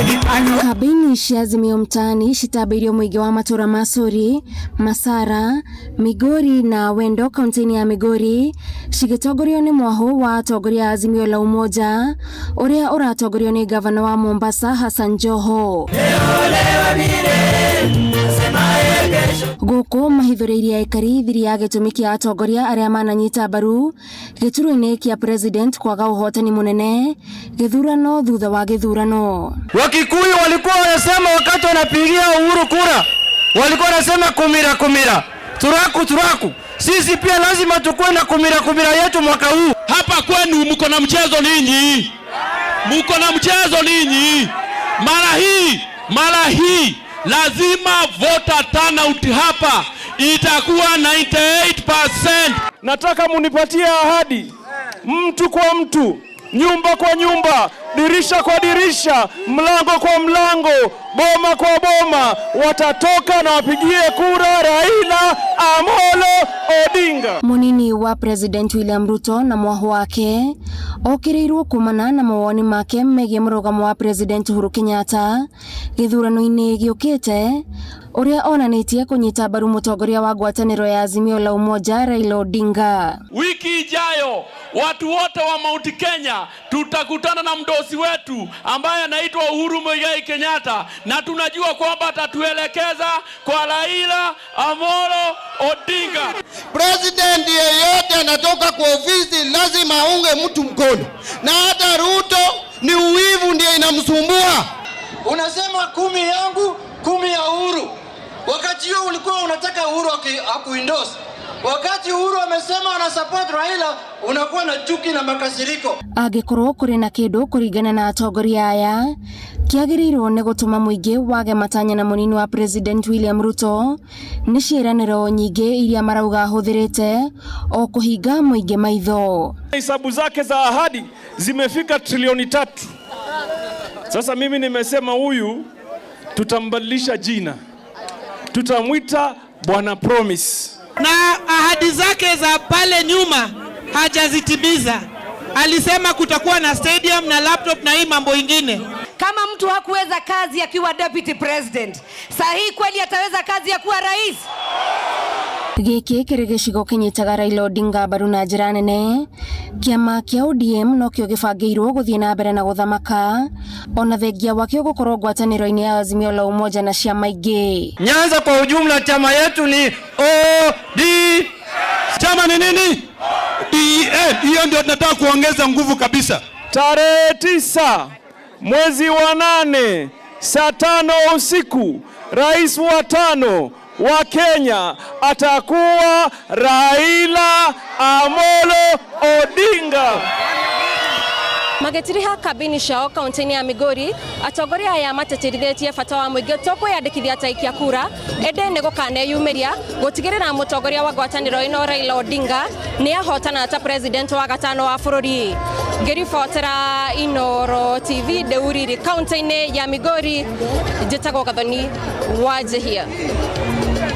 Kambĩini cia Azimio Mtaani citambĩirio mũingĩ wa matũra ma Suri, Masara, Migori na Wendo kaunti-inĩ ya Migori cigĩtongorio nĩ mwahũ wa atongoria a Azimio la Umoja ũrĩa ũratongorio nĩ ngavana wa Mombasa Hassan Joho. Gũkũ mahithũrĩirie aikari thiri ya gĩtũmi kĩa atongoria arĩa mananyita mbaru gĩturwa-inĩ kĩa president kwaga ũhotani mũnene gĩthurano thutha wa gĩthurano. Wakikuyu walikuwa wanasema wakati wanapigia Uhuru kura, walikuwa wanasema kumira kumira, turaku turaku. Sisi pia lazima tukuwe na kumira kumira yetu mwaka huu. Hapa kwenu mko na mchezo ninyi, mko na mchezo ninyi. Mara hii lazima voter turnout hapa itakuwa 98%. Nataka munipatie ahadi, mtu kwa mtu, nyumba kwa nyumba, dirisha kwa dirisha, mlango kwa mlango, boma kwa boma, watatoka na wapigie kura Raila Amolo Odinga. Munini wa President William Ruto na mwahũ wake okĩrĩirwo kumana na mawoni make megiĩ mũrũgamo wa President Uhuru Kenyatta gĩthurano-inĩ gĩũkĩte ũrĩa onanĩtie kũnyita mbaru mũtongoria wa ngwatanĩro ya Azimio la Umoja Raila Odinga. Wiki ijayo watu wote wa Mount Kenya tutakutana na mdosi wetu ambaye anaitwa Uhuru Muigai Kenyatta, na tunajua kwamba atatuelekeza kwa Raila Amolo Odinga. President yeyote anatoka kwa ofisi lazima aunge mtu mkono, na hata Ruto ni uwivu ndiye inamsumbua. Unasema 10 yangu 10 ya Uhuru, wakati huo ulikuwa unataka Uhuru akuendorse. Wakati Uhuru amesema ana support Raila, unakuwa na chuki na makasiriko. Angĩkorwo kũrĩ na kĩndũ kũringana na atongoria aya kĩagĩrĩirwo nĩ gũtũma mũingĩ wage matanya na mũnini wa President William Ruto nĩ ciĩranĩro nyingĩ iria marauga ahũthĩrĩte o kũhinga mũingĩ maitho. Hesabu zake za ahadi zimefika trilioni 3. Sasa mimi nimesema huyu tutambadilisha jina, tutamwita Bwana Promise. Na ahadi zake za pale nyuma hajazitimiza. Alisema kutakuwa na stadium na laptop na hii mambo ingine. Kama mtu hakuweza kazi akiwa deputy president, saa hii kweli ataweza kazi ya kuwa rais? Gĩkĩ kĩrĩ gĩcigo kĩnyitaga Raila Odinga mbaru na njĩra nene. Kĩama kĩa ODM nokĩo gĩbangĩirwo gũthiĩ na mbere na gũthamaka ona thengia wakĩo gũkorwo ngwatanĩro-inĩ ya Azimio la Umoja na ciama ingĩ. Nyanza kwa ujumla chama yetu ni OD. Chama ni nini? DN. Hiyo ndio tunataka kuongeza nguvu kabisa. Tarehe 9 mwezi wa 8 saa 5 usiku, rais wa 5 wa Kenya atakuwa Raila Amolo Odinga. Magĩtiriha kambĩini ciao kaunti-inĩ ya Migori, atongoria aya matetithĩtie bata wa mũingĩ to kwĩyandĩkithia ta aikia kura ĩndĩ nĩ gũkaneyumĩria gũtigĩrĩra mũtongoria wa ngwatanĩro ĩno Raila Odinga nĩ ahotana ta president wa gatano wa bũrũri. Ngĩribotera Inooro TV Ndeuriri kaunti-inĩ ya Migori, njĩtagwo Gathoni wa Njihia.